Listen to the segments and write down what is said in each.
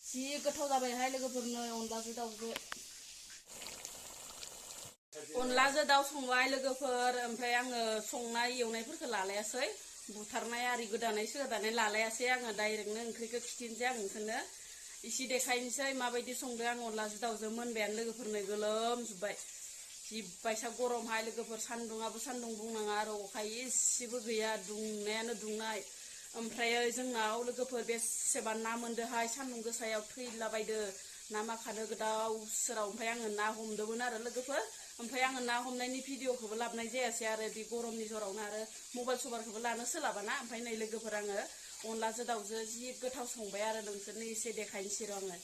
जि गोथाव जाबायहाय लोगोफोरनो अनलाजों दाउजों अनलाजों दाउ संबाय लोगोफोर ओमफ्राय आङो संनाय एवनायफोरखौ लालायासै बुथारनाय आरि गोदानाय लालायासै आङो डाइरेक्टनो ओंख्रिखौ खिथिनोसै आं नोंसोरनो इसे देखायनोसै माबायदि संदों आं अनलाजों दाउजों मोनबायानो लोगोफोरनो गोलोमजोब्बाय जिबायसा गरमहाय लोगोफोर सान्दुङाबो सान्दुं बुंनाङा आरो अखा एसेबो गैया दुंनायानो दुंनाय ओमफ्राय जोंनाव लोगोफोर बेसेबा ना मोनदोहाय सान्दुं गोसायाव थैलाबायदो ना माखानो गोदाव सोराव ओमफ्राय आङो ना हमदोंमोन आरो लोगोफोर ओमफ्राय आङो ना हमनायनि भिडिअखौबो लाबोनाय जायासै आरो बे गरमनि जरावनो आरो मबाइल सबाइलखौबो लानो सोलाबाना ओमफ्राय नै लोगोफोर आङो अनलाजों दाउजों जि गोथाव संबाय आरो नोंसोरनो एसे देखायनोसै र' आङो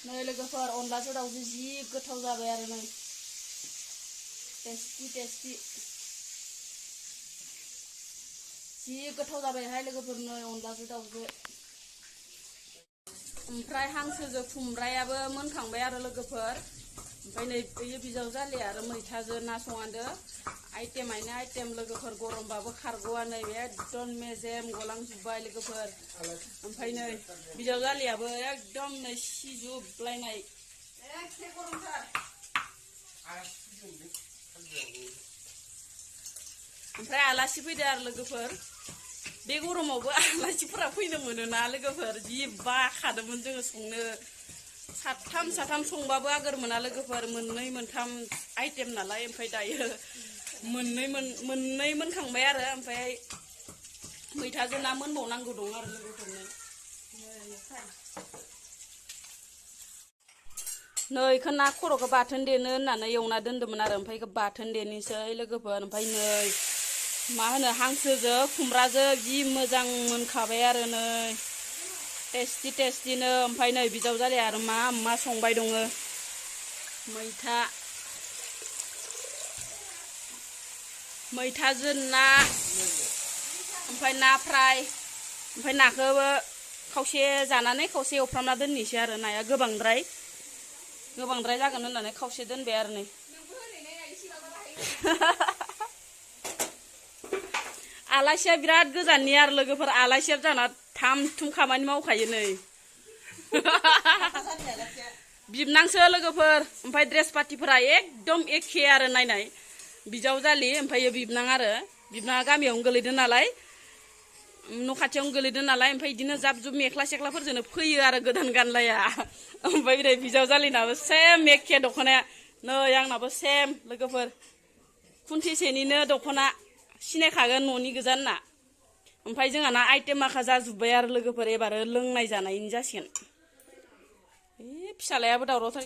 नै लोगोफोर अनलाजों दाउजों जि गोथाव जाबाय आरो नै टेस्टि जि गोथाव जाबायहाय लोगोफोरनो अनलाजों दाउजों ओमफ्राय हांसोजों खुमब्रायाबो मोनखांबाय आरो लोगोफोर ओमफ्राय नै बेयो बिजाव जालिया आरो मैथाजों ना संहादो आइटेमानो आइटेम लोगोफोर गरमबाबो खारग'आ नै एकदम मेजेम गलांजोब्बाय लोगोफोर ओमफ्राय नै बिजाव जालियाबो एकदम नै सिजुबलायनाय एखे गरमथार ओमफ्राय आलासि फैदो आरो लोगोफोर बे गरमावबो आलासिफोरा फैनो मोनोना लोगोफोर जि बाखादोंमोन जोङो संनो साथाम संबाबो आगोर मोना लोगोफोर मोननै मोनथाम आइटेम नालाय ओमफ्राय दायो मोननै मोनखांबाय आरो ओमफ्राय मैथाजों ना मोनबावनांगौ दं आरो लोगोफोरनो नै इखौ ना खर'खौ बाथोन देनो होननानै एवना दोन्दोंमोन आरो ओमफ्राय इखौ बाथोन देनोसै लोगोफोर ओमफ्राय नै मा होनो हांसोजों खुमब्राजों जि मोजां मोनखाबाय आरो नै टेस्टिनो ओमफ्राय नै बिजाव जालिया आरो मा संबाय दङ मैथाजों ना ओमफ्राय ना फ्राय ओमफ्राय नाखौबो खावसे जानानै खावसे एवफ्रामना दोननोसै आरो नाया गोबांद्राय जागोन होननानै खावसे दोनबाय आरो नै आलासिया बिराद गोजाननि आरो लोगोफोर आलासिया जाना थाम थुम खामानि मावखायो नै बिबनांसो लोगोफोर ओमफ्राय ड्रेस पार्टिफोरा एकदम एखे आरो नायनाय बिजाव जालि ओमफ्राय बिबनां आरो बिबनाङा गामियावनो गोलैदों नालाय न' खाथियावनो गोलैदों नालाय ओमफ्राय बिदिनो जाब जुब मेख्ला सेख्लाफोरजोंनो फैयो आरो गोदान गानलाया ओमफ्राय ओरै बिजाव जालिनाबो सेम एखे दख'नाया नै आंनाबो सेम लोगोफोर खुन्थिसेनिनो दख'ना सिनायखागोन न'नि गोजान ना ओमफ्राय जोंहाना आइटेम माखा जाजोब्बाय आरो लोगोफोर एबार लोंनाय जानायनि जासिगोन फिसालायाबो दावरावथार